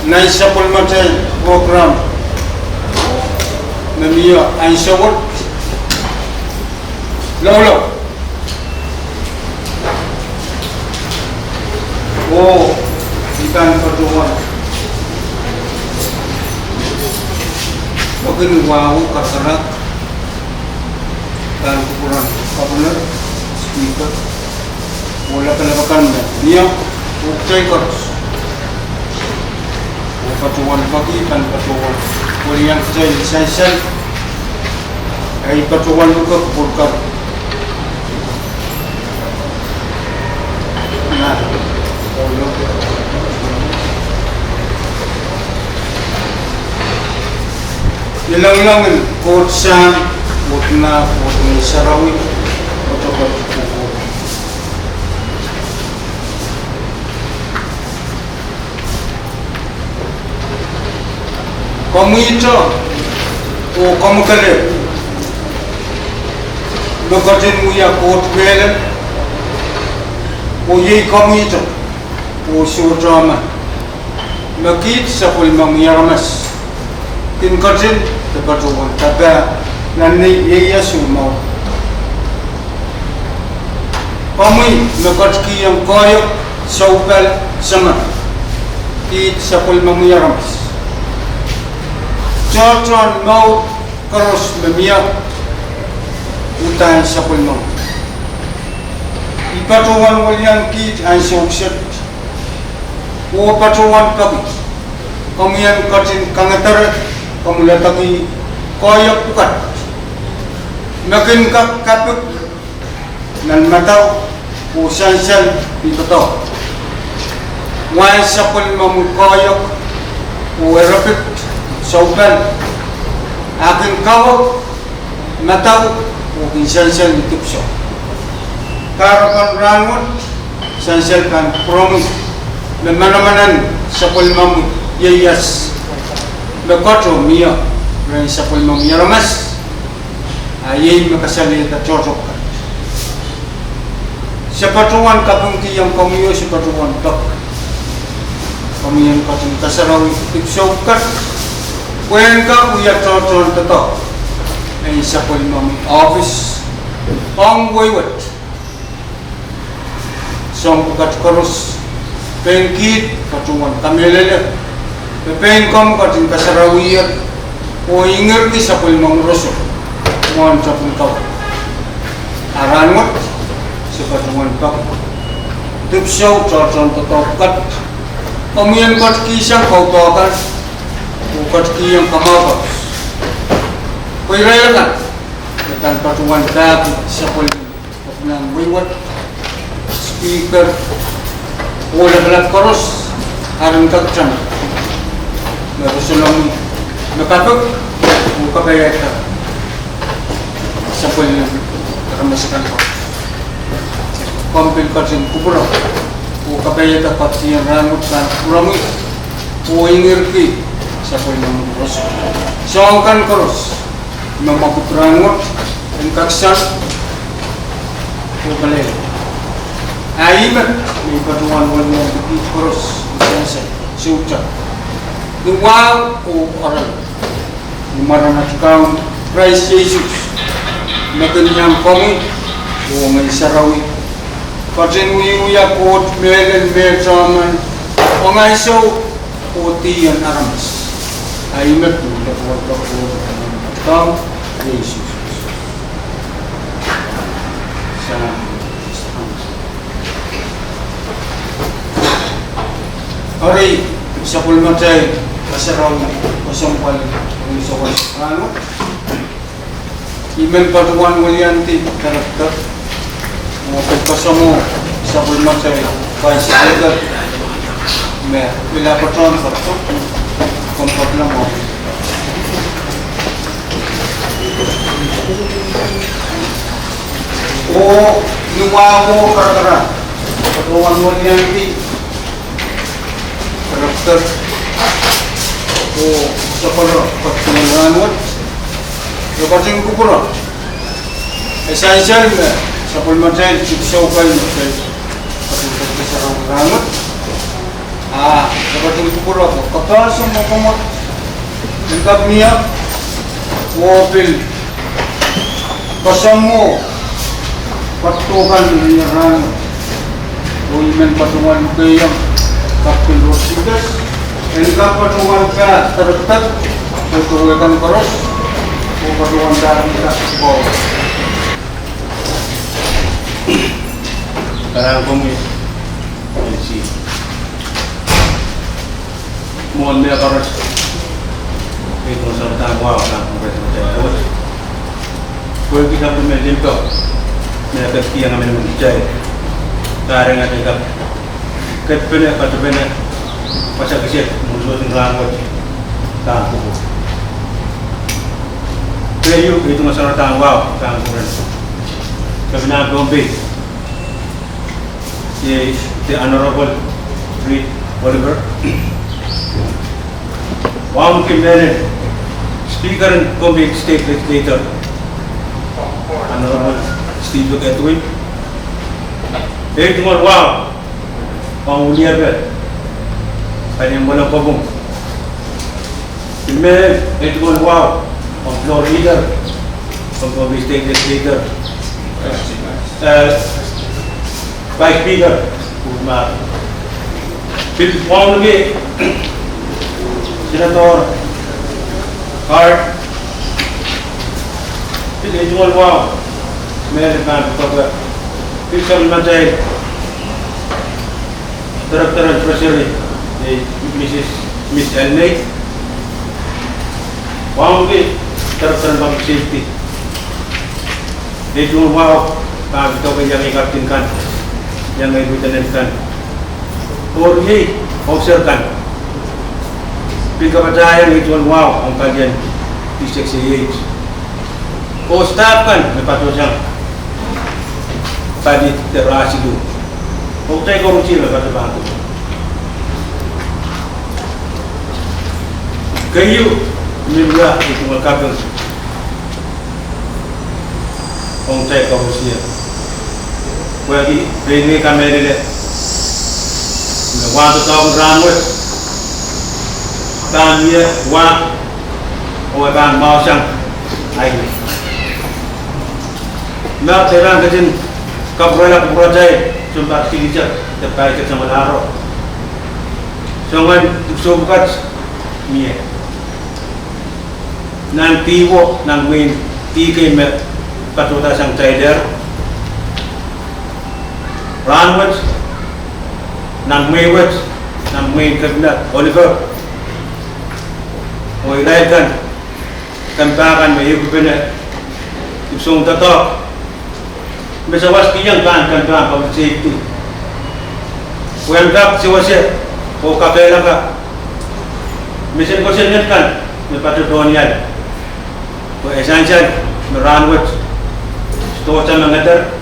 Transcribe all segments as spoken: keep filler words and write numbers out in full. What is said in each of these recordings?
Nan sapwellimatail program me mie ansou wet, Laulau. Oh, I pahn patohwan peki ni wahu karakarahk, pahn kupwuren Governor, Speaker, oh lapalap akan me mie, oh kitail koaros. Oh patohwan peki, pahn patohwan welian kitail sansal, ahi patohwan luke kupwur kar. Ni lengileng en Koht Sahm, Koht Nah, Koht Ngehn Sarawi, Koht Koht. Komwihte oh komw kelehpw me ketin wia Koht mehlel, oh iei komwihte oh sohte emen me kiht sapwellimomwi aramas kin ketin de patohwan kapahi nan nei ieias oh mwahu. Komwi me ketikihong koahiek, soupal, semen, kiht sapwellimomwi aramas. Tohtohn mour koaros me mie uhdahn sapwellimomwi. I patohwan welian kiht ansou kiset, oh patohwan peki komwi en ketin kangedere, komwi ledeki koahiek pwukat me kin kak kapik nan madau oh sansal ni doadoahk. Wahn sapwellimomwi koahiek oh erepit, soupal, a kin kawek madau oh kin sansal ni dipwisou. Kahrepen rahnwet, sansal pahn kupwuromwi me manamanen sapwellimomwi ieias me koto mie rehn sapwellimomwi aramas, a iei me kasalehda tohto pwukat. Se patohwan kapingkihong komwi oh se patohwan peki komwi en ketin kasarawi dipwisou pwukat pwehn kak wia tohtohn doadoahk en sapwellimomwi ohpis ong wehi wet. Soahng pwukat koaros, pein kiht patohwan kamehlele me pein komw ketin kasarawiher oh ingirki sapwellimomwi roson mwohn tepin kawai. A rahnwet, se patohwan peki dipwisou, tohtohn doadoahk pwukat, komwi en ketikihsang kaudoakan oh ketikihong kamwahu koaros, pwe irail akan me pahn patohwan peki sapwellime nan wehi wet, Speaker, oh lapalap koaros, aren kak tang me roson omwi me kapik oh kapaiada sapwellime aramas akan koaros. Komw pil ketin kupwure oh kapaiada koapworopworki rahnwet, pahn kupwuromwi oh ingirki sapwellimomwi roson. Soahng kan koaros me mwekid rahnwet en kak sang oh peleila. A ih me I patohwan weliandi kiht koaros, sansal, soutak, ni wahu oh oaralap, ni mwaren at Kaun Krais Sises, me kin iang komwi oh Ngehn Sarawi, ketin wiewia Koht mehlel, mehte emen, ong ansou oh dih en aramas. A ih me I patohwan peki Kaun Sises. Eri, sapwellimatail kasarawi kesempwal ni sewese rahnwet, I men patohwan weliandi Director, oh pil kasamwo sapwellimatail Vice Speaker, me pil patohwan patohwan, komw patohwan mwo. Oh ni wahu oh karakarahk, patohwan weliandi Director oh sapwellime ketin rahnwet, oh ketin kupwure, e sansal me sapwellimatail dipwisou kan me kitail ketin kasarawi rahnwet. Ah, kapateng kupwuroko, kapahsa mwomwohd en kak mie, oh pil koasoia patohwan ni rahn, oh I men patohwan keiong Captain Rodriguez en kak patohwan pahn director, oh tohwekan koaros, oh patohwan pahn director. Karahngan komwi, N C. Mwohn mehkoaros, ei tungoal saledahn wahu, kan pwukat mete kot. Pwehki sapwellime limpoak me e ketikihong emenemen kitail, kahrehda kitail kak ketpene, ketpene, wasa kiset, mwohn soutik en rahn wet, kan kupwur. Keieu, ei tungoal saledahn wahu, kan kupwuren Kepina en Pohnpei, the Honorable Reed Oliver. Wauneki mehlel Speaker en Pohnpei State Legislature, Honorable Steve Luke Edwin. Ei tungoal wahu ong William Bell, Paliamwolong Kopwung. Mehlel ei tungoal wahu ong Floor Leader, ong Pohnpei State Legislature, eh, Vice Speaker, ma pil wauneki Senator Hart, pil ei tungoal wahu, mehlel pahn pil sapwellimatail Director en Treasury, eh, Mrs Smith Elnei. Wauneki Director en Public Safety. Ei tungoal wahu pahn patohwan iang ei captain kan, iang ei lieutenant kan, oh riei officer kan. Pil kapatahieng ei tungoal wahu ong palien D six A eight. Oh staff kan me patohsang pali de rahn siluh. Oh kitail koarusie me patohwan pahn kupwur. Keieu, I men wia ei tungoal kaping ong kitail koarusie. Pwehki pein ei kamehlele me wahn doadoahk en rahn wet pahn mie wah, oh e pahn mwahusang ahi. Ma kitail pahn ketin kapwurehla kupwuratail sounpar silihsek de pahisek samwalahro, soangen dipwisou pwukat mie nan dihwo, nan mwehin dih kei me patohda sang kitail lehr. Rahn wet, nan mwehi wet, nan mwehin Kepina Oliver, oh irail kan, kempa kan me ehukipene dipwisoun doadoahk me sawaskihong pahn kempa en public safety, pwe en kak sewese oh kakehlaka mesen kosonned kan me patohdohn ial. Pwe e sansal me rahn wet, sidohsa me ngeder,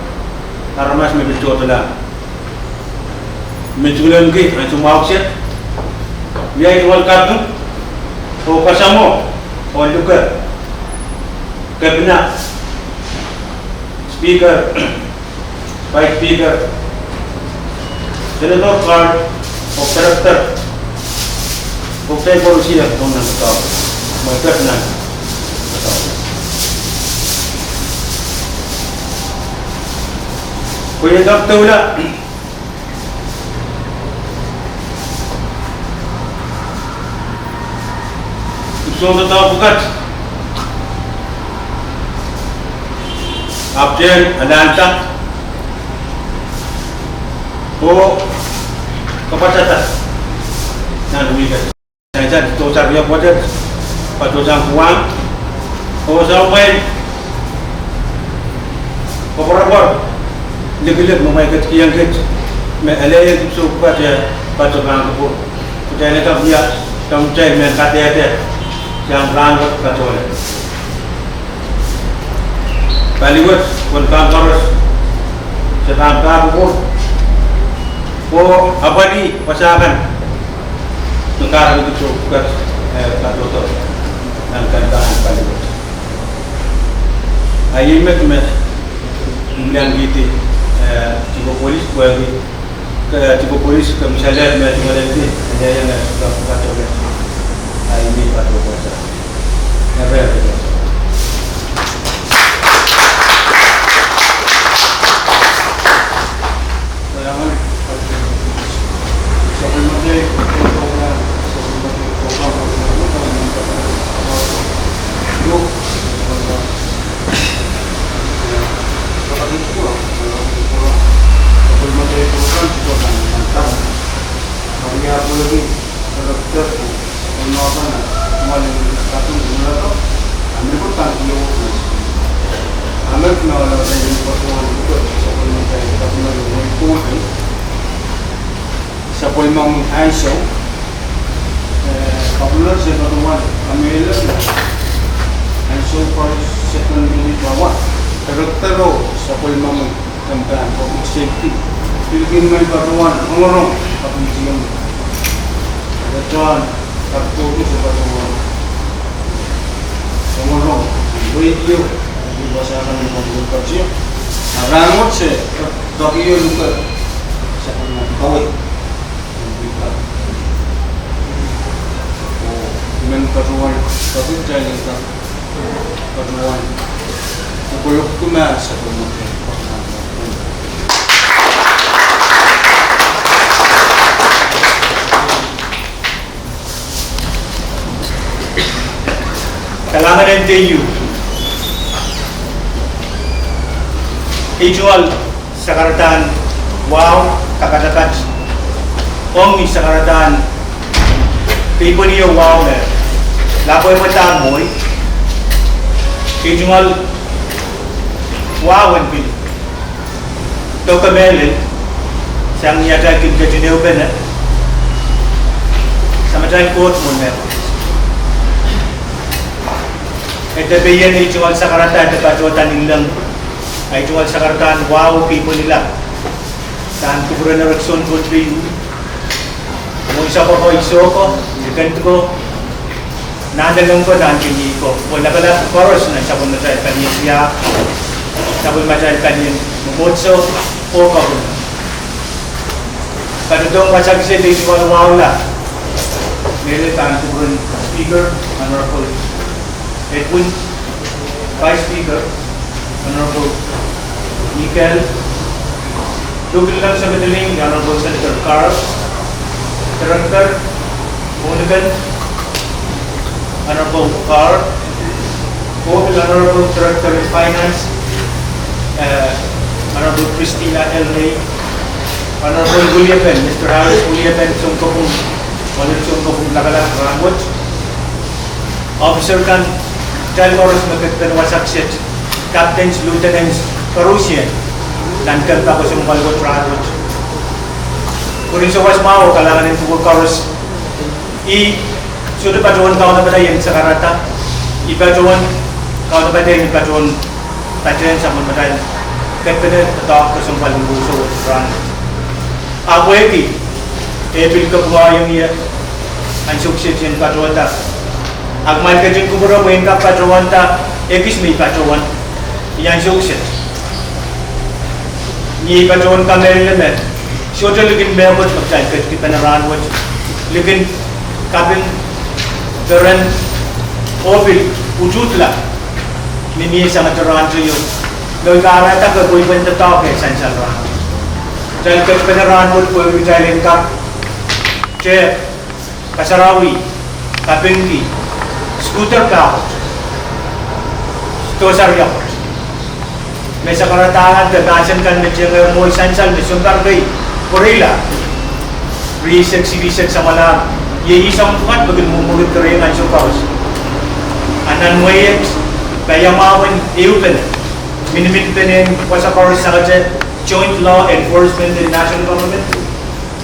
aramas me pil tohtohla. Me tungoalenki ansou mwahu kiset, mie ei tungoal kaping oh kasamwo oh luke Kepina, Speaker, Vice Speaker, Senator Hart, oh Director, oh kitail koarusie, oh nan doadoahk, me kak nan doadoahk. Pwe I en kak doula dipwisoun doadoahk pwukat, ahpwtehn alahnda oh kapwatada nan wihk wet. Sansal sidohsa riapwoatet patohsang Guam, oh soahng mwail koapworopwor likilik me mwail ketikihong kit me elehieng dipwisou pwukat eh patohwan pahn kupwur. Kitail en kak wia soahng kitail mehn kadehde sang rahn wet patohla. Pali wet, pwehn kan koaros, se pahn pahn kupwur oh apwalih wasa kan me kahrehda dipwisou pwukat eh patohdo nan kempa en pali wet. A iei met me I men kihdi eh chief of police pwehki Ke, Chief of Police, ke mih saler me tungoalenki, e iang e sohte patohwan. Ai mih patohwan. Eri, Sapwellimomwi ansou, eh, Governor se patohwan kamehlele ansou koaros, Second Unit Power, Director o sapwellimomwi, kempahn Public Safety, pil kin men patohwan rongorong kapintiong. Patohwan kapintiong se patohwan rongorong radio, pil wasa kan patohwan kapintiong. A rahnwet se patohwan luke sapwellimomwi kawei. Oh, men patohwan kapintiong, patohwan. Ko lok kuma sapwellimomwi. Kalahngan en teieu. Ei tungoal sakaradahn wahu kapatapat, ong ni sakaradahn people io wahu me lapwehpwadahr mwohi. Ei tungoal wahu en pil doke mehlel sang ni atail kin ketin ehupene Samatail Koht mwohn mehkot. E depe ien ei tungoal sakaradahn e patohda ni leng, ei tungoal sakaradahn wahu people ila, sang kupwuren erekiso en Pohnpei, mwohn sapwoko, isohko, ekendko, nan leleng ko, nan kemiko, oh lapalap koaros nan sapwellimatail palien tiahk, sapwellimatail palien mwomwohdiso, oh kapwung. Patohdohng wasa kiset ei tungoal wahula, mehlel pahn kupwuren Speaker, Honorable Edwin, Vice Speaker, Honorable Mikel, Duke Lungsabiteling, Honorable Senator Carl, Director Mohnken, Honorable Carl, oh pil Honorable Director in Finance, eh, Honorable Christina L. Ray, Honorable Williamen, Mister Harris Williamen, sounkopwung, Honorable sounkopwung lapalap rahnwet. Officer kan, kitail koaros me ketpene wasa kiset, Captains, Lieutenants, koaros ie, nan kempa kesempwal wet rahnwet. Pwurin sawas mwahu oh kalahngan en kupwur koaros. I sohte patohwan kaunopada ien sakarada, I patohwan kaunopada ien patohwan patehng sapwellimatail ketpene doadoahk kesempwal en kupwur wet rahnwet. Ahpw pwehki e pil kapwungohiong ie ansou kiset en patohda, a kumwail ketin kupwure pwe I en kak patohwanda ekis me I patohwan ni ansou kiset. Ni I patohwan kamehlele me sohte likin mehkot me kitail ketikipene rahnwet, likin kaping, peren, oh pil utuhtla me mie sangete rahnteio, me kahrehda ke pweipwend doadoahk e sansal rahnwet. Kitail ketikipene rahnwet pwehki kitail en kak te kasarawi, kapingki, scooter pahpwet, dohsar riapwet, me sakaradahn de mahsen kan me tiengehr mwohi sansal me sounpar kei pwereila, rieisek, silihsek samwalahr, iei ih soahng pwukat me kin mwomwohdi kerenieng ansou koaros. A nan mwehi et, paiamwahu en ehupene, miniminpenehn wasa koaros sangete joint law enforcement en national government,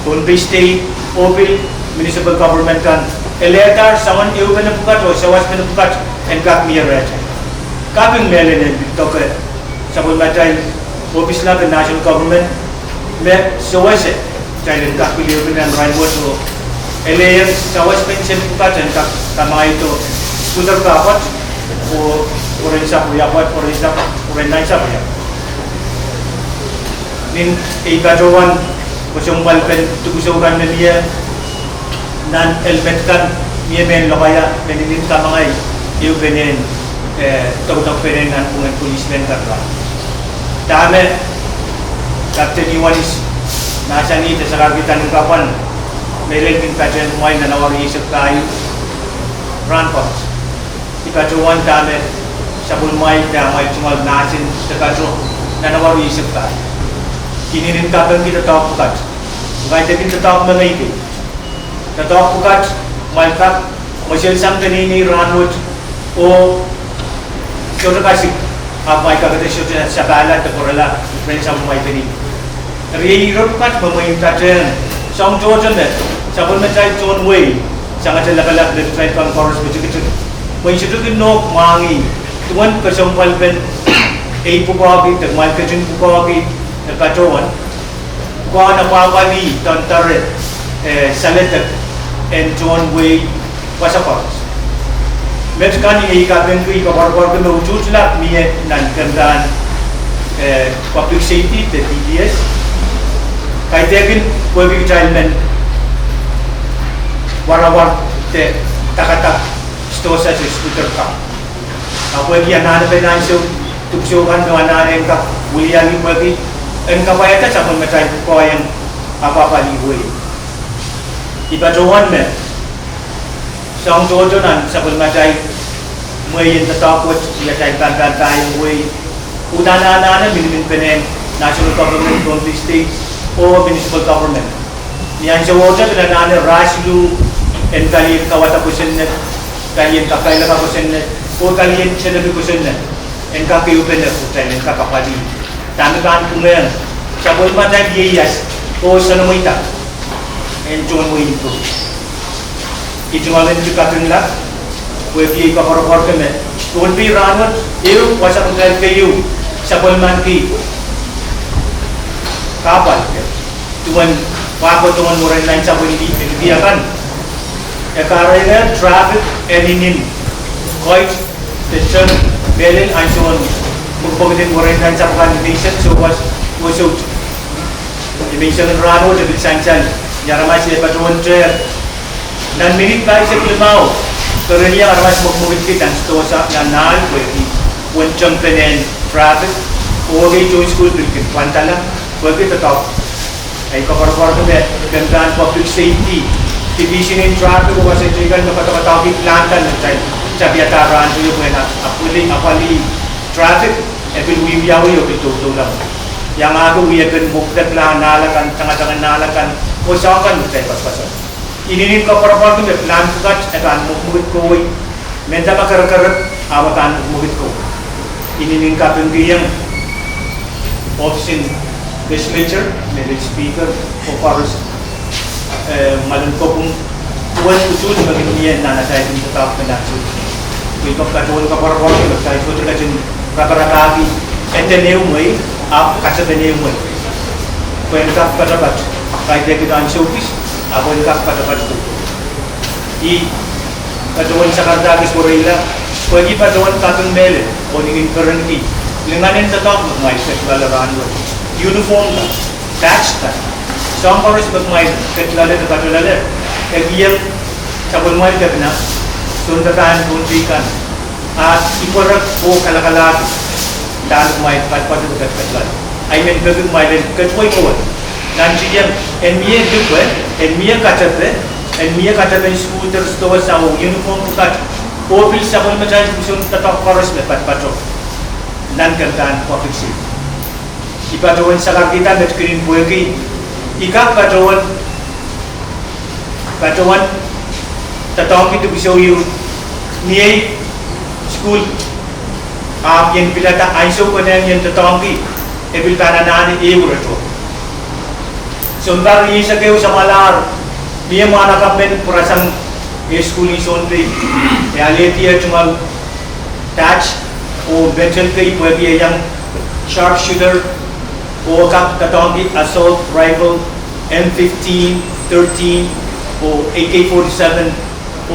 Pohnpei State, oh pil municipal government kan, e lehdahr soangen ehupene pwukat oh sawaspene pwukat en kak mie rehtail. Kaping mehlel en doke sapwellimatail ohpis lap en national government me sewese kitail en kak pil ehupene nan rahnwet oh elehieng sawaspenseli pwukat en kak kamaido scooter pahpwet oh oarensapw riapwet, oarensapw, oaren nansapw riapwet. Nin ei patohwan Kesempwalpen dipwisou kan me mie nan helmet kan, mie mehn lokaia me ninin kamangai ehupenen, eh, dokdokpene nanpwungen polismen kan. Dahme Captain Ioanis mahsanih de sakarkihda nin kapwan, mehlel kin patehng kumwail nan awa rieisek pahieu rahn koaros. I patohwan dahme sapwellimamwail de amwail tungoal mahsen de pato nan awa rieisek pahieu. I ninin kapingki doadoahk pwukat. Kaidehkin doadoahk mengei kei. Doadoahk pwukat, kumwail kak mweselsang peneinei rahnwet oh sohte kasik, ahpw kumwail kak sohte sapahla de pwurala rehn sapwellimamwail peneinei. Riei ire pwukat me mwein patehng, soang tohto me sapwellimatail tohn wehi, sangete lapalap me kitail pahn koaros me tikitik, mwein sohte kin nohk mwahngih duwen kesempwalpen ei pwukoahki de kumwail ketin pwukoahki, eh, patohwan pwukoahn apwahpwalih doadoahk, eh, saledek en tohn wehi wasa koaros. Met kan iei kapingki, koapworopworki me utuht lap mie nan kempahn, eh, public safety de D P S. Kaidehkin pwehki kitail men warawar de dakadak sdohsa de scooter kan. A pwehki anahnepen ansou dipwisou kan me anahne en kak wiliaki pwehki en kapwaiada sapwellimatail koahieng apwahpwalih wehi. I patohwan me soang tohto nan sapwellimatail mwehi en doadoahk wet, ni atail pampahn pahieu wehi, uhdahn anahne miniminpenehn national government, county, state oh municipal government. Ni ansowohte pil anahne rasluh en palien kauwada kosonned, palien kakailepa kosonned oh palien teneki kosonned en kak ehupene, kitail en kak apwalih. Dahme pahn pwungehng sapwellimatail ieias oh soanamweida en tohn wehin Pohnpei. I tungoal en kak kapingla pwehki iei koapworopworki me Pohnpei rahnwet ehu wasa kitail keieu sapwellimanki kahpwal duwen pahpa tohn werein nan sapwellime media kan. E kahrehiong traffic en inin koit de teng mehlel ansoun mwekimwekid en werein nan sapwellimen menseng souwas oh soutik. Ni menseng en rahnwet e pil sansal, ni aramas e patohwan tehk nan minit pahisek limau, kerenieng aramas mwekimwekidki nan sdohsa nan ahl pwehki uwen tengpenehn traffic, oh ekei tohn sukuhl pil kin pwandala pwehki doadoahk. Ei koapworopworki me kempahn public safety division en traffic oh wasa teikan me koadoakoadoahki pilahn kan me kitail tapiada rahnwet pwehn apwalih, apwalih traffic, e pil wiewiawi oh pil toutoula. Iangahki wiepen mwekidekla en ahl akan, tangatangen ahl akan oh soahng kan me kitail pasapasa. I ninin koapworopworki me pilahn pwukat e pahn mwekimwekid kohwei, mehnda ma kerekerek, ahpw e pahn mwekimwekid kohwei. I ninin kapingkihong ohpis en legislature, mehlel speaker oh koaros, eh, malen kopwung, duwen utuht me kin mie nan atail kin doadoahk me nan ansou. Pwe I kak patohwan koapworopworki me kitail sohte ketin raparapahki eden ehu mwehi ahpw katepen ehu mwehi, pwe en kak patopat. Kaidehkin ansou kis, ahpw en kak patopat ko. I patohwan sakarada kis wereila pwehki patohwan kaping mehlel oh ninin perenki lingan en doadoahk me kumwail ket loale rahnwet. Uniform kan, badge kan, soahng koaros me kumwail ket loale de pato loale, e kihong sapwellimamwail kepina, sounpapahn Pohnpei kan, a ipwerek oh kalakalahki dahme kumwail patpato de ket loale. I men peki kumwail en ketuwei kowe nantihong en mie lipwe, en mie katepe, en mie katepen scooter, sdohsa oh uniform pwukat, oh pil sapwellimatail dipwisou en doadoahk koaros me patpato nan kempahn public safety. I patohwan sakarkihda met kinin pwehki I kak patohwan, patohwan doadoahngki dipwisou ieu ni ei sukuhl, ahpw I en pilada ansou konehng I en doadoahngki e pil pahn anahne ehu ire tohto. Sounpar rieisek ehu samwalahr, mie mwahnakapw men pwurasang ei sukuhl ni Sounpei, e alehdi eh tungoal badge oh medal kei pwehki e iang sharpshooter oh kak doadoahngki assault rifle, M fifteen, thirteen, oh A K forty-seven,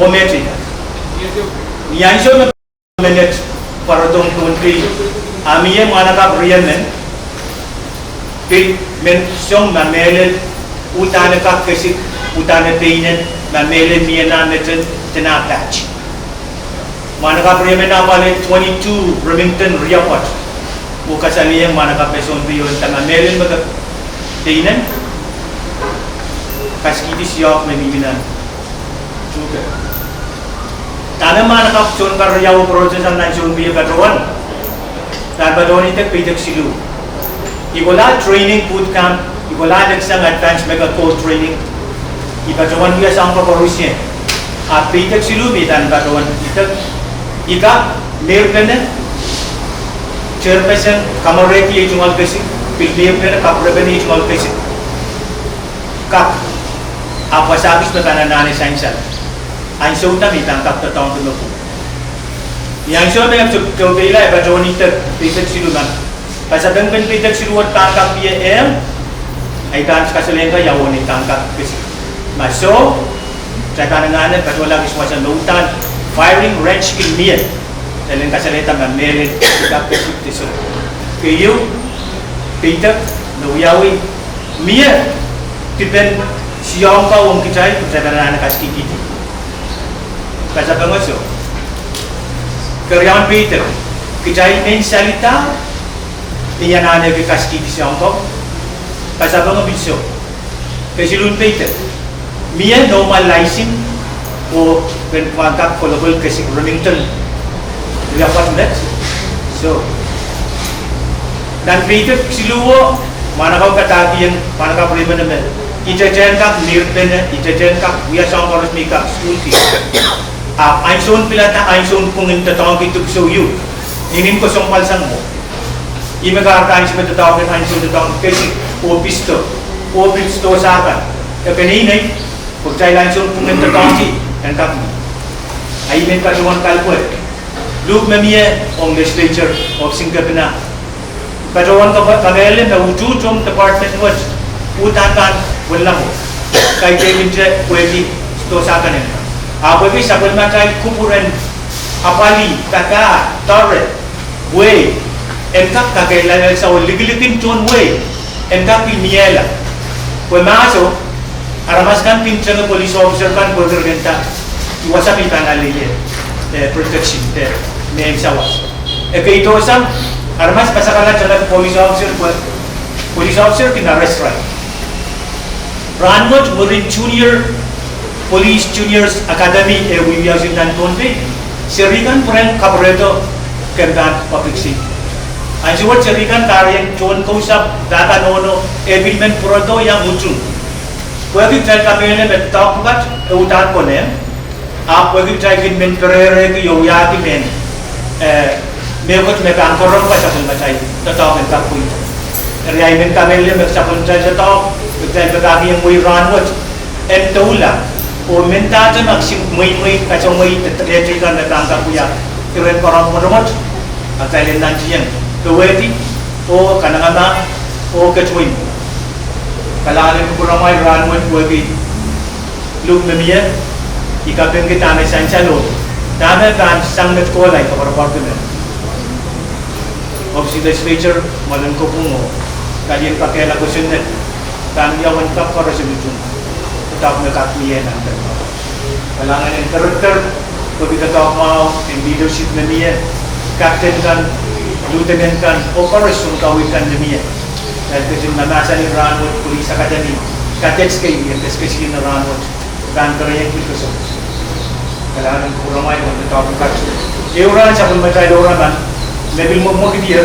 oh meteila. Ni ansou me menet pwarodohng Pohnpei, a mie mwahnakapw riemen, pil men song ma mehlel Udahn e kak kesik, udahn e peinen, ma mehlel mie nan neten, dene ah patch. Mwahnakapw riemen ahpw ale twenty-two Remington riapwoat. Oh kasalehiong mwahnakapw me sounpei o nda ma mehlel me ke peinen, kasikihdi siohk me mihmi nan tuhke. Dahme mwahnakapw soun kariau pwurehng sang nan sounpei e patohwan? Nan patohwan idek, peidek siluh. I kohla training boot camp, i kohla next sang advance medical training. I patohwan wia soang koaros ie. Ahpw peidek siluh me i dahn patohwan idek. I kak meirpene, chairperson, kamwerehdi ei tungoal kesik, pil meirpene, kapwurehpene ei tungoal kesik. Kak, ahpw wasa kis me pahn anahne sansal. Ansou da me i pahn kak doadoahngki me pwung. Ni ansou me e tohpeila, e patohwan idek, peidek siluh nan. Pasapengpen peidek siluh wet pahn kak mie ehu, a i pahn kasalehiong kitail ia uwen i pahn kak kesik. Ma soh, kitail pahn anahne patohla kis wasa me udahn firing range kin mie. Kitail en kasalehda ma mehlel i kak kesik de soh. Keieu, peidek, me wiawi, mie dipen siohng kau ong kitail, kitail pahn anahne kasikihdi. Pasapeng soh. Keriaun peidek, kitail men salida, I anahne ke kasikihdi siohng kau. Pasapeng pil soh. Kesiluhn peidek, mie normal license oh ren pahn kak kolokol kesik Remington. Ia pahn met. Soh. Nan peidek siluh o, mwahnakapw padahkihong mwahnakapw riemen me, I teten kak meirpene, I teten kak wia soang koaros me I kak sukuhlki. Ahpw ansoun pilada, ansoun pwungen doadoahngki dipwisou ieu, I men kesempwal sang mwo. Ih me kahrehda ansou me doadoahk en ansou doadoahk en kesik, oh pistol, oh pil sidohsa kan. E peneinei, pwe kitail ansoun pwungen doadoahngki, en kak mie. A I men patohwan kalpwel. Luhk me mie ong legislature, ohpis en kepina. Patohwan kamehlele me utuht ong department wet, uhdahn pahn wiliamo. Kaidehn kinte pwehki sidohsa kan en. A pwehki sapwellimatail kupwur en apwalih, pahpa, doare, wehi, en kak kakehlailsang oh likilikin tohn wehi en kak pil miehla. Pwe mahso, aramas kan kin tenge police officer kan pwehki re kin nda, I wasa me I pahn ale ie, eh, protection, eh, mehn sawas. Ekei dohsang, aramas pasakala tenge police officer pwe, police officer kin arrest irail. Rahnwet mwurin junior police juniors academy e wiewia sang nan Pohnpei, seri kan pwurehng kapwurehdo kempen public safety. Ansou wet seri kan kahrehiong tohn kousapw, pahpa nohno, e pil men pwurehdo iang utung. Pwehki kitail kamehlele me doadoahk pwukat e uhdahn konehng, ahpw pwehki kitail kin men pereperen oh wiahki mehn, eh, mehkot me pahn karonge sapwellimatail doadoahk en kak pweida. Eri I men kamehlele me sapwellimatail doadoahk, kitail pahn kak iang wehi rahnwet en doula, oh mendahte ma kisin mweimwei, kasamwo de dekehtei kan me pahn kak wia iren koaros mwotomwot, a kitail en nantihong powehdi oh kanengamah oh ketin wehi. Kalahngan en kupwuramwail rahnwet pwehki luhk me mie, I kapingki dahme sansal oh dahme pahn sang met kohla I koapworopworki me ohpis en legislature, mwoalen kopwung oh palien kakehlaka kosonned, pahn wia uwen kak koaros en utung doadoahk me kak mie nan pehn. Kalahngan en director pwehki doadoahk mwahu en leadership me mie, captain kan, lieutenant kan, oh koaros soun kaweid kan me mie. Kitail ketin mahmahsanih rahnwet police academy, cadets kei me kesikesik nan rahnwet, pahn kerenieng pil koasoakoasoia. Kalahngan en kupwuramwail oh doadoahk pwukat. Ehu rahn sapwellimatail Ouraman me pil mwekmwekid ie,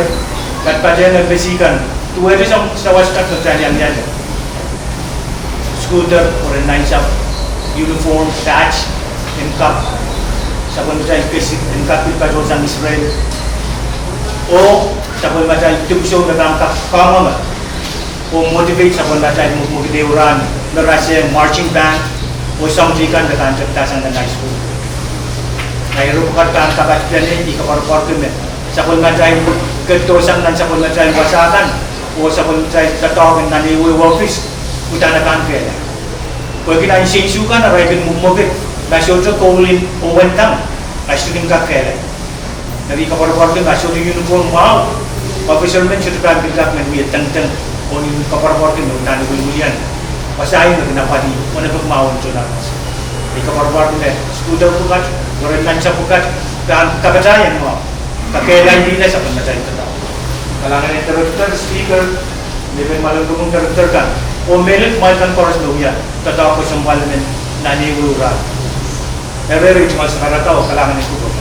patpatehng embassy kan, duwehte soang sawas kat me kitail iang wia ie. Scooter, oh ren ansou, uniform, badge, en kak, sapwellimatail kesik en kak pil patohsang Israel. Oh sapwellimatail dipwisou me pahn kak kangoange oh motivate sapwellimatail mwekmwekid ehu rahn me rasehng marching band oh soahng teikan me pahn tepdasang nan high school. Ngehi ire pwukat pahn kapatpene, I koapworopworki me sapwellimatail ketidohsang nan sapwellimatail wasa kan oh sapwellimatail doadoahk en nan ehuehu ohpis, uhdahn e pahn kehlail. Pwehki nan seinsukan arail kin mwekmwekid, ma sohte koul en owendang, a sohte kin kak kehlail. Eri I koapworopworki ma sohte uniform mwahu, officer men sohte pahn kin kak men wie tengteng, oh I koapworopworki me uhdahn wiliwilian. Wasa ieu me kin apwalih, mwein e pek mahwen tohn aramas. I koapworopworki me scooter pwukat, weren nansapw pwukat, pahn kapatahieng mwahu. Kakehlailihla sapwellimatail doadoahk. Kalahngan en director, speaker, me pahn mwahlel rukun director kan. Oh mehlel kumwail kan koaros me wia doadoahk kesempwal men nan ehu rahn. Eri, eri, tungoal sakarada oh kalahngan en kupwur.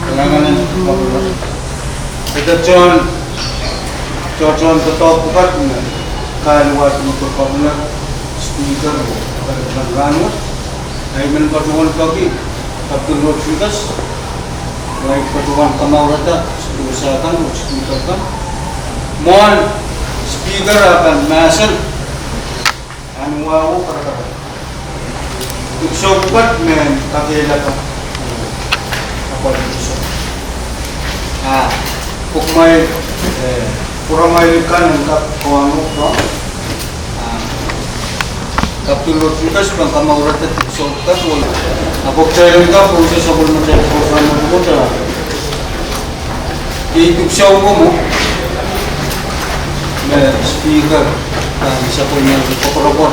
Kalahngan en kupwur. Ede tohn, tohtohn doadoahk pwukat me kailwat me pwukat me speaker, pwukat me rahnwet. Ahi men patohwan peki, Captain Rodriguez, ahi patohwan kamourada, speaker kan, oh speaker kan. Mwohn speaker a pahn mahsen, ahn wahu karakapw. Dipwisou pwukat me kakehlaka. Apwal dipwisou. Ah, pwukamwail, eh, pwuramwail kan en kak koango, no? Ah, Captain Rodriguez pahn kamourada dipwisou pwukat, oh, ah, pwukat en kak, oh, sapwellimatail program me pwukat, ah. Iei dipwisou ko mwo, me speaker, ah, sapwellimatail koapworopwor.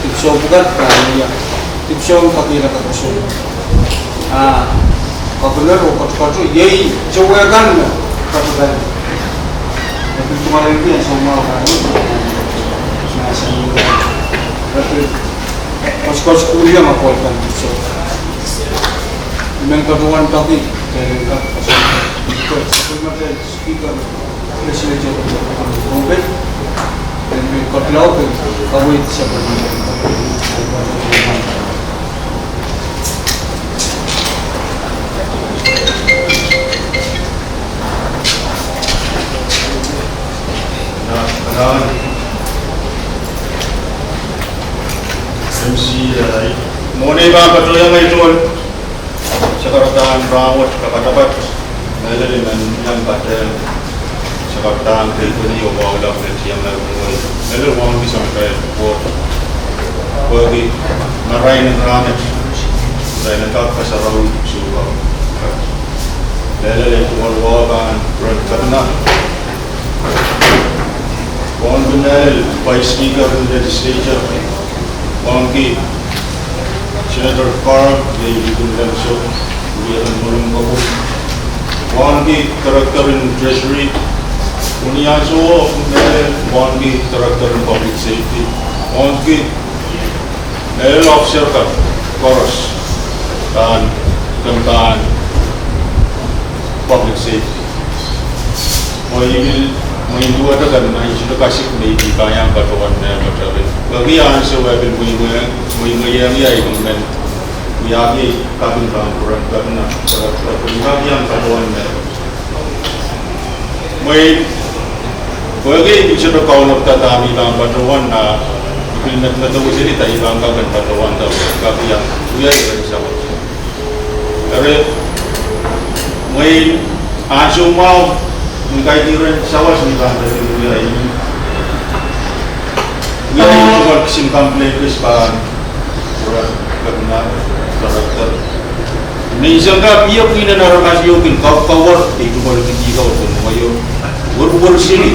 Dipwisou pwukat, ah, ia. Dipwisou kakehlaka koasoia. Ah, kapehlel oh katokato, iei towe kan me katokan. E pil tungoalki ansou mwahu kan. Mahsen, e pil koasoakoasoia me pwukat kan dipwisou. I men patohwan peki, eh, kak, eh, Speaker, Legislature, eh, Pohnpei, eh, me kak lao, eh, kaweid sapwellime. Nan, nan, M C, eh, mwohn ei pahn patohiong ei tohn sakaradahn rahnwet kapatapat, mehlel I men iang patehng sakaradahn kelehpw oh wahu lap me tiang laud mwohn, mehlel wauneki sounpei ward. Pwehki marain en rahnwet, marain en kak kasarawi suka. Mehlel ei tungoal wahu pahn ren kapina. Wauneki mehlel Vice Speaker en Legislature, wauneki Senator Carl, iei Legislature Council, wia en mwurin kapwung. Wauneki Director en Treasury, oh ni ansou mehlel wauneki Director en Public Safety, wauneki mehlel officer kan koaros pahn, kan pahn Public Safety. Mwein, mwein duwehte kan, ma I sohte kasik me I pahn iang patohwan mehkot. Pwehki ansou e pil mweimwei, mweimweiong ie I men wiahki kaping pahn pwuren kapina, I pahn iang patohwan mehkot. Mwein, pwehki I sohte kaunopda dahme I pahn patohwan, a I pil medemedewe seli dahme I pahn kak en patohwanda, I kak iang wia ire sawas. Eri, mwein ansou mwahu, ni kaidehn ire sawas ni pahn patohwan wia, I, wia I tungoal kisin complain kis pahn, pwuren kapina, director. Ni sangkap ie pwihn en aramas ieu kin kaukawor, I tungoal kihdi kawor, I tungoal wia, wurwur sili.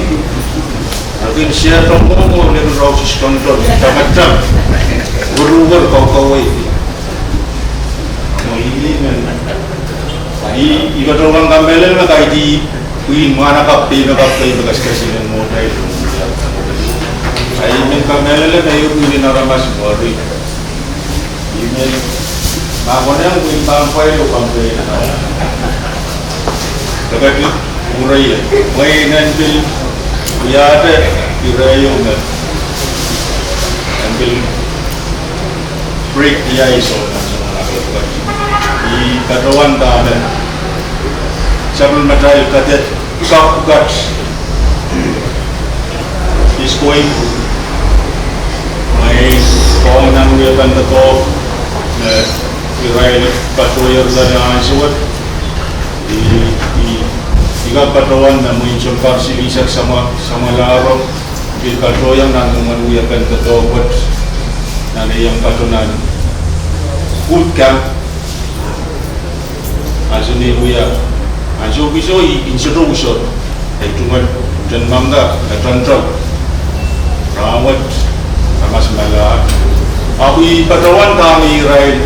Akin siaton mwohmw, lel rausis tonton, tamatam. Wurwur kaukawei. I, I patohwan kamehlele me kaidehn pwihn mwahnakapw, pein kapw, pein kaskasinen mwohtail. Ahi men kamehlele me ieu pwihn en aramas mwuri. I men, ma konehng pwihn pahn pwail oh pahn pein. Pekedi, ureie. Mwein en pil wiahte ire ieu me en pil break the ice on nan soangen ape pwukat. I patohwan dahme sapwellimatail kadeik kak pwukat is going, mwein pahn nan wiepen doadoahk me irail patohier nan ansou wet. I, I, I kak patohwan me mwein sounpar silihsek samwa, samwalahro, I pil patohier nan mwomwen wiepen doadoahk wet, nan ei iang patohwan nan boot camp. Ansou me I wia, ansou kiso I, I sohte uso. Ei tungoal, iten mangda, e toantoal. Rahnwet, aramas mala. Ahpw I patohwan dahme irail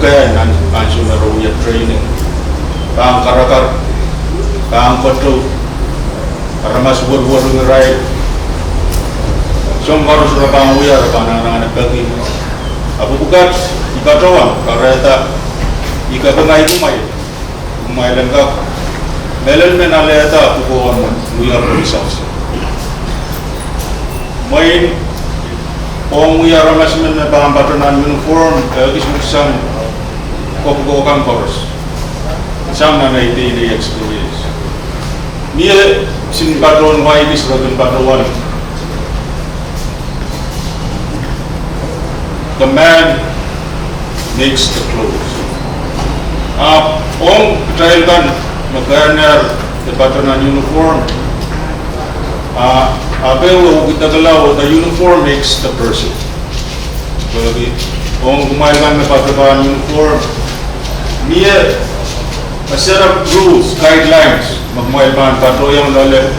kehn nan ansou me re wia training. Pahn karakar, pahn kotou, aramas werwer irail. Soahng koaros re pahn wia, re pahn anahne peki. Ahpw pwukat, I patohwan kahrehda, I kapinga kumwail. Kumwail en kak mehlel men alehda pwukoa mwo wia police officer. Mwein ong wia aramas men me pahn pato nan uniform, eh, ekis wusang ko pwukoa kan koaros. Sang nan ei teidei experience. Mie sin patohwan wai ekis re kin patohwan. The man makes the clothes. Ahpw ong kitail kan me kehnehr de pato nan uniform, a, a pil wehwehki dahkot, the uniform makes the person. Pwehki ong kumwail kan me pato pahn uniform, mie a set of rules, guidelines, me kumwail pahn patohiong loale,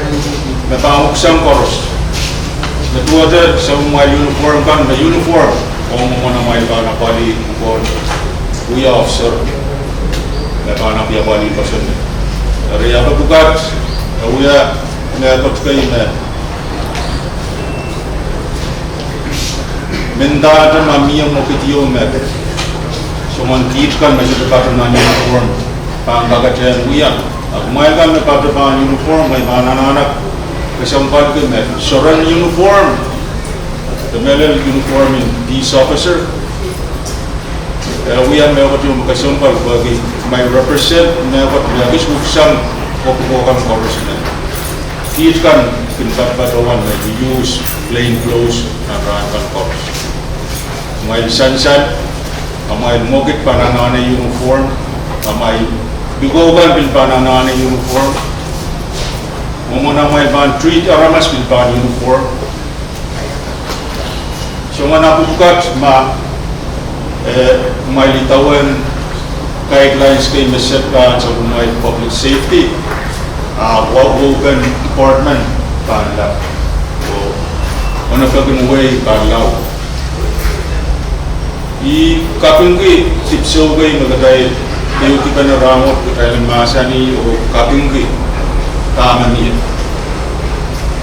me pahn wusang koaros. Me duwehte soumwail uniform kan me uniform, ong mwomwen amwail pahn apwalih pwukoa wia officer, me pahn apwalih person. Eri ahpw pwukat, e wia mehkot kei me mendahte ma mie mwekid ieu me soangen kiht kan me sohte pato nan uniform pahn kakete wia. A kumwail kan me pato pahn uniform, mwein pahn anahne kesempwalki me soaren uniform, de mehlel uniform en peace officer, e wia mehkot ieu me kesempwal pwehki kumwail represent mehkot me ekis wusang ko pwukoa kan koaros me kiht kan kin patpatohwan me use plain clothes nan rahn kan koaros. Amwail sansal, amwail mwekid pahn anahne uniform, amwail likou kan pil pahn anahne uniform, mwomwen amwail pahn treat aramas pil pahn uniform. Soangen ahpw pwukat ma, eh, kumwail idawehn guidelines kei me set pahn sapwellimomwi public safety, a wehwehpen department pahn lap, oh, onopek en wehi pahn lap. I kapingki dipwisou kei me kitail, ehu dipene rahnwet kitail en mahsanih oh kapingki dahme mie.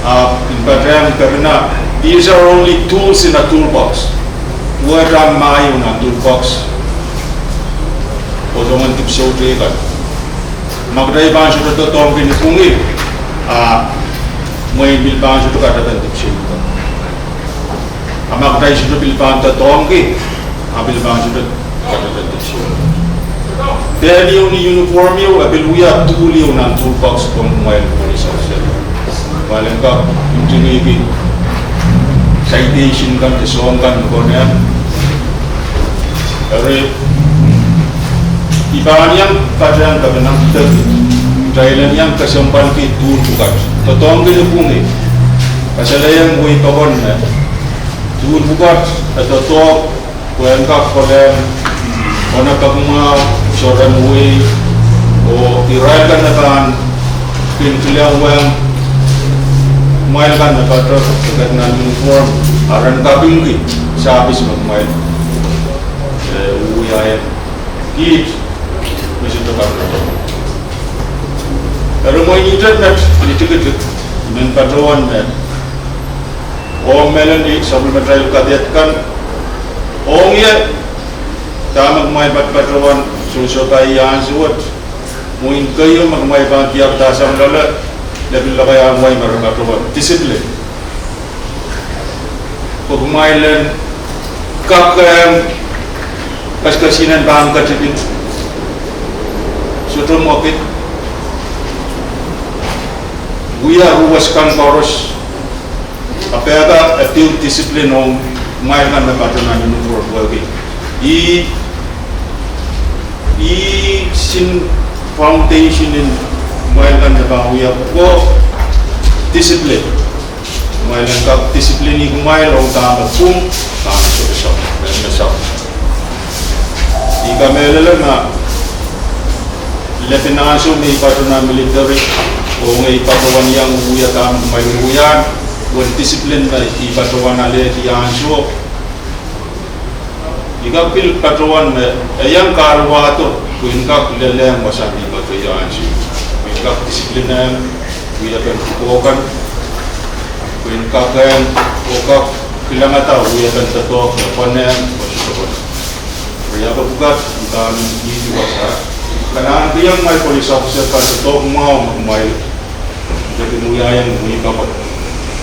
A, I patehng kereniong, these are only tools in a toolbox. Wehwehki mah ieu nan toolbox. Oh soangen dipwisou teikan. Ma kitail pahn sohte doadoahngki ni pwungie, a, mwein pil pahn sohte kadepen dipwisou teikan. A ma kitail sohte pil pahn doadoahngki, a pil pahn sohte kadepen dipwisou. Dehr ieu ni uniform ieu, a pil wia tool ieu nan toolbox ong kumwail police officer. Kumwail en kak ntingihki citation kan de soahng kan me konehng. Eri, I pahn iang patehng kapinga, kitail en iang kesempwalki tool pwukat. Doadoahngki ni pwungie. Kasalehiong wehi pokon me tool pwukat, e doadoahk pwe en kak kolehng onopek mwahu, soaren wehi, oh irail kan me pahn kin kileng wehn, kumwail kan me pato, pwukat nan uniform, a ren kapingki, sapis me kumwail, eh, wiahiong kiht, me sohte pato. Eri mwein I men tikitik, I men patohwan me ong mehlel ni sapwellimatail kadeik kan, ong ie, dahme kumwail patpatohwan sohsohpai ansou wet, mwein keieu me kumwail pahn diarada sang loale, lepin lokaia kumwail me re patohwan discipline. Pwe kumwail en kak, em, kaskasinen pahn ketipin. Sohte mwekid. Wia ruwes kan koaros. Ahpw e kak build discipline ong kumwail kan me pato nan uniform pwehki ih, ih sin foundation en kumwail kan me pahn wia ko discipline. Kumwail en kak discipline kumwail ong dahme pwung, dahme sohte soh, me soh. I kamehlele ma lepin ansou me I pato nan military, Ong ei patohwan iang wia dahme kumwail wiahiong, wen discipline me I patohwan alehdi ansou. I kak pil patohwan me e iang kaluwahdo pwihn kak lelehng wasa me I patohwan ansou. Pwihn kak discipline-ehng wiepen pwukoa kan. Pwihn kak ehng, oh kak kilangada wiepen doadoahk me pwonehng oh sohte pwon. Riei pwukat, I pahn ihte wasa. Kalahngan kihong kumwail police officer kan doadoahk mwahu me kumwail ketin wiahiong mih kapwa.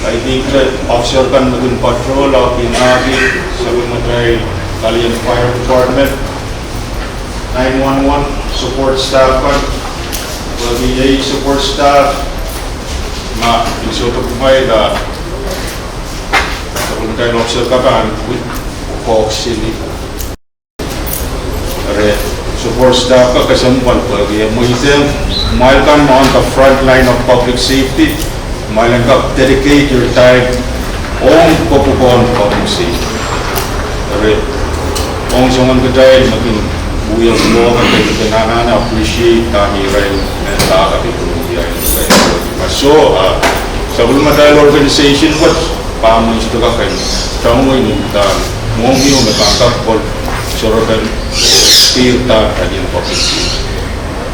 Kaidehn officer kan me kin patrol oh kihong sapwellimatail Kalien Fire Department, nine one one support staff kan, pwehki ei support staff ma I sohte kumwail a sapwellimatail officer kan pahn wid koaksili. Eri support staff kan kesempwal pwehki e mweidohng kumwail kan me on the front line of public safety, kumwail en kak dedicate your time ong pwukoahn public safety. Eri ong soangen kitail me kin wia pwukoa kan, I kin anahne appreciate dahme irail men dahkot ipwidi wiahiong irail. So, ah, sapwellimatail organization wet pahn mweidohng kak en tangwei ni dahme mwohmwi me pahn kak pwon sohte pahn pihr dahme Kalien public safety.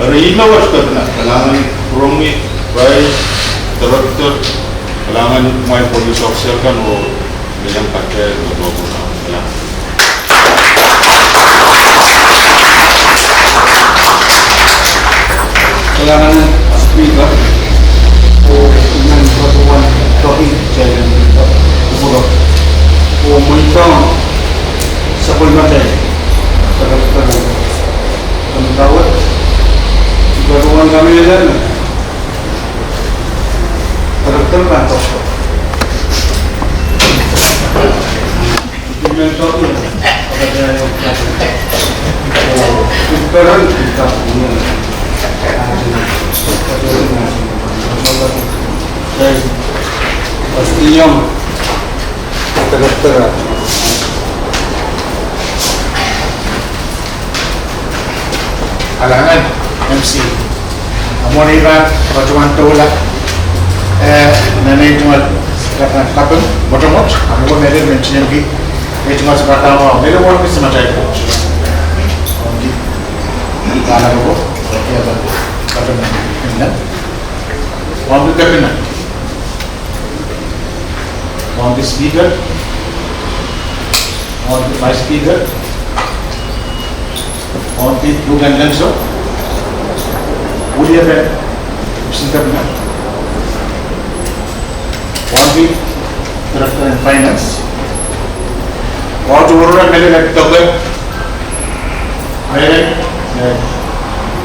Eri ihme wet kepina, kalahngan rongi, irail director, kalahngan kumwail police officer kan oh me iang patohwan me doadoahk. Kalahngan Speaker, oh I men patohwan tohi kitail en pil kupwuro oh mweidohng sapwellimatail director, director, I patohwan kamehlele me director pahn tohto. Kalahngan, M C. Mwohn ei pahn patohwan doula, eh, nan ei tungoal, kaping, kaping mwotomwot, ahpw mehlel men tiengki ei tungoal sakaradahn mwahu, mehlel wahnpoaron samatail Koht. Wahnpoaron, wahnpoaron, wahnpoaron, wahnpoaron Speaker, wahnpoaron Vice Speaker, wahnpoaron Lieutenant Lenso, William N. Sinkapna, wahnpoaron Director en Finance, oh tohrohr mehlel, doke mehlel, eh,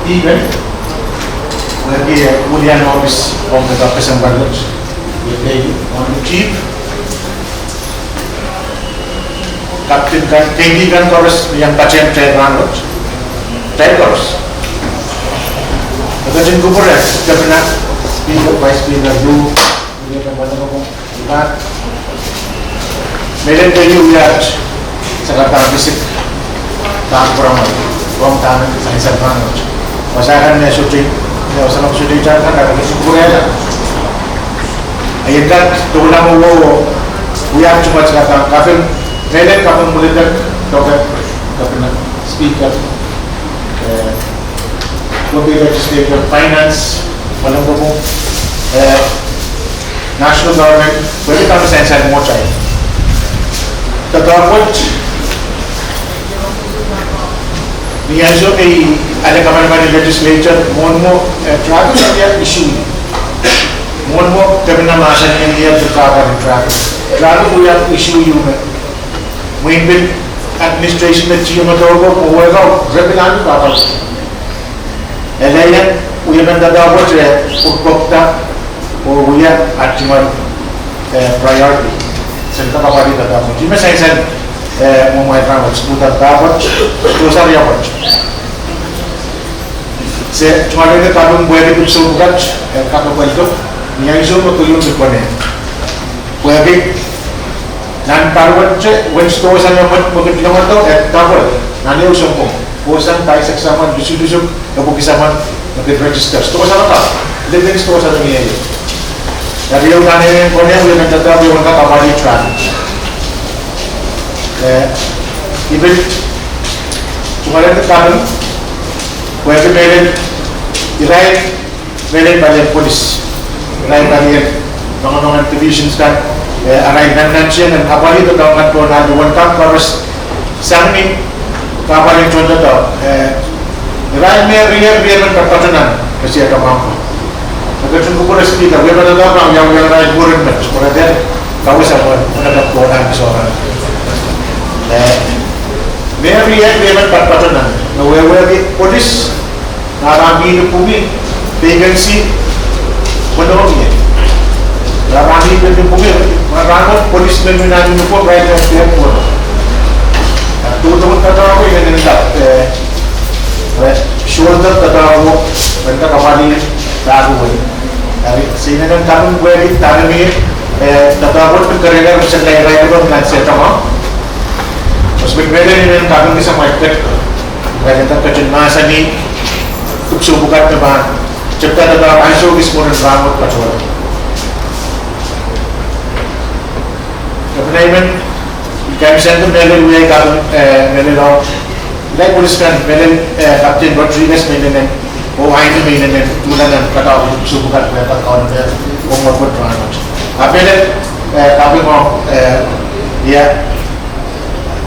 Deacon, wehwehki, eh, wilian ohpis ong doadoahk kesempwal wet. Wehwehki, wahnpoaron Chief, Captain kan, Navy kan koaros me iang patehng kitail rahnwet. Kitail koaros. E ketin kupwure, Kepina, Speaker, Vice Speaker, Lou, William N. Walakopwung, Ipat. Mehlel pil wia sakaradahn pisik, dahkot pwurehng, pwurehng dahme sansal rahnwet. Wasa kan me sohte, me wasa kan sohte itar kan, e ketin kupwurehla. Ahi kat, doula mwo, wia tungoal sakaradahn kaping, mehlel kaping mwurin, doke, Kepina, Speaker, eh, Deputy Legislature, Finance, Walakopwung, eh, National Government, pwehki dahme sansal mwohtail. Doadoahk wet, ni ansou me I ale kamanaman en legislature, mwohn mwo, eh, traffic wia issue. Mwohn mwo, Kepina mahsanih me wia pil kahpwal en traffic. Traffic wia issue ieu me mwein pil administration me tiomw doadoahk, oh wehwehki re pil ahn kahpwal. Ele ien, wiepen doadoahk wet e pwukpwukda, oh wia at tungoal, eh, priority. Sen kapwal doadoahk wet. Ihme sansal, eh, mwomwei rahnwet, spuda doadoahk wet, dohsa riau wet. Se tungoal ede kaping pwehki pil soh pwukat, eh, kaping pwehki, ni ansou me keieu me pwene. Pwehki nan pahr wet, wet dohsa me mwet me kin longolong, eh, kaping. Nan ehu sounpwong. Kohsang pahisek samwa, lusulus, epwiki samwa, me kin register. Dohsa me kaping. Livingstone Sarawi. Eri ehu nan emen konehng wiepen doadoahk wiepen kak apwalih traffic. Eh, I pil tungoalenki kaping, pwehki mehlel, irail mehlel palien police, irail palien mangamang en divisions kan, eh, arail nannantiong en apwalih doadoahk kan pohn ahl duwen kan koaros. Sang ni kahpwal en tohndoadoahk, eh, irail me riehk riemen patpatohng nan, me Sehdohng ko. Me ketin kupwure Speaker, wiepen doadoahk kan wiawi irail mwurin met, kupwure de, kawis amwon, me ketin kohla ni sohte. Eh, me riehk riemen patpatohng nan, me wehwehki police, ma pahn mih ni pwungi, vacancy, konomi. Ma pahn mih ni pwungi, ma rahnwet police men me nan uniform, irail en pehn kono. Eri tohtohn doadoahk ko inenen kak, eh, eh, shoulder doadoahk ko, men kak apwalih rahnwet. Eri, se inenen kaping pwehki dahme mie, eh, doadoahk ko pil kerehla, pil sehla irail ko nan Sehdohng. Koaros pil mehlel inenen kaping kis amwail pwukat. Irail en kak ketin mahsanih dipwisou pwukat me pahn tepda doadoahk ansou kis mwurin rahnwet patohla. Kepina I men kaimwisekala mehlel wia kaping, eh, mehlel o, irail police kan mehlel, eh, Captain Rodriguez me inenen, oh Aine me inenen, tuhla nan doadoahk dipwisou pwukat me pahn kaunop, oh mwekid rahnwet. A mehlel, eh, kaping o, eh, ia,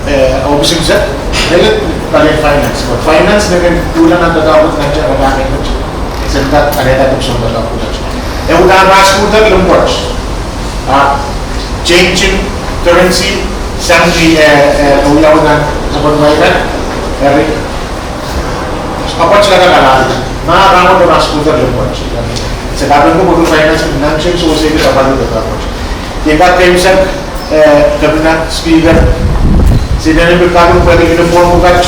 eh, ohpis en sehd, mehlel palien finance. But finance me kin tuhla nan doadoahk wet nan te rada me wet. Sen kak alehda dipwisou doadoahk wet. E uhdahn rahn Scooter Limwet. A change in currency sang ni, eh, eh, wiawi nan sapwellimatail. Eri, apwal kak kalahngan. Ma rahnwet rahn Scooter Limwet. Se kaping ko pwehki finance nan change so se ke sapwellimatail. Ien kak kaimwisekala eh, Kepina, Speaker, se inenen pil kaping pwehki uniform pwukat,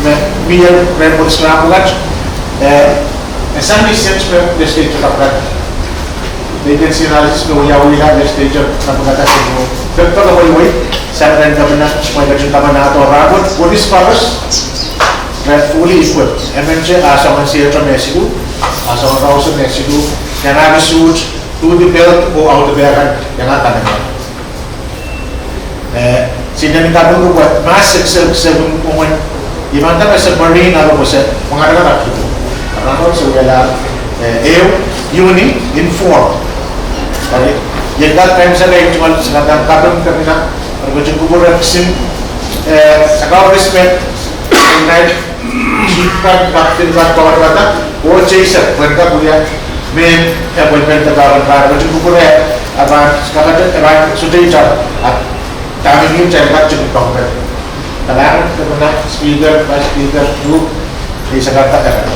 me mie rehn police kan pwukat, eh, e sang ni cent me legislature kapwukat. Vacancy analysis me wiawihla legislature kapwukat a sehdo. Pepek kaweiwei, sang rehn Kepina, mwein ketin kamanahdo rahnwet, police koaros, re fully equipped. Emente, ah soangen sehdo me siluh, ah soangen rauso me siluh, iangahki suit, duty belt, oh audepe kan, iangahki gun. Eh, se inenen kaping ko pwe ma se, se, se, mwomwen, I men dene se Marine ahpw se, mengada kan ahpw. Rahnwet se wialahr, eh, ehu, uni, uniform. Eri, ien kak kaimwisekala tungoal, se kak kaping Kepina, eri ketin kupwure kisin, eh, sakau respect, right? Chief kan, captain kan, power kan, oh chaser, pwehn kak wia, men, eh, pwehn pwehn kak wia, pwehn ketin kupwure, a pahn, kak, a pahn, sohte itar, a, dahme mie kitail kak kin pahn pwehn. Kalahngan, Kepina, Speaker, Vice Speaker, Duke, eh, sakau kak.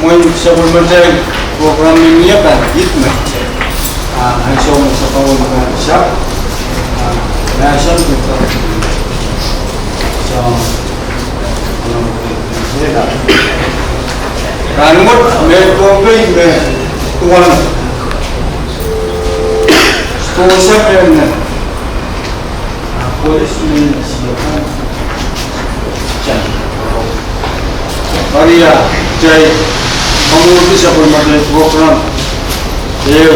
Mwein sapwellimatail program me mie pahn ipwidi. Ah, ansou me sapwellime pahn sap. Ah, mahsen me pahn. So, rahnwet me Pohnpei me duwen. Sponsor me ne. Police men siakan. Eri ia, kitail mwomwohdi sapwellimatail program. Ehu,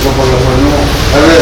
lopwolopwol no. Eri,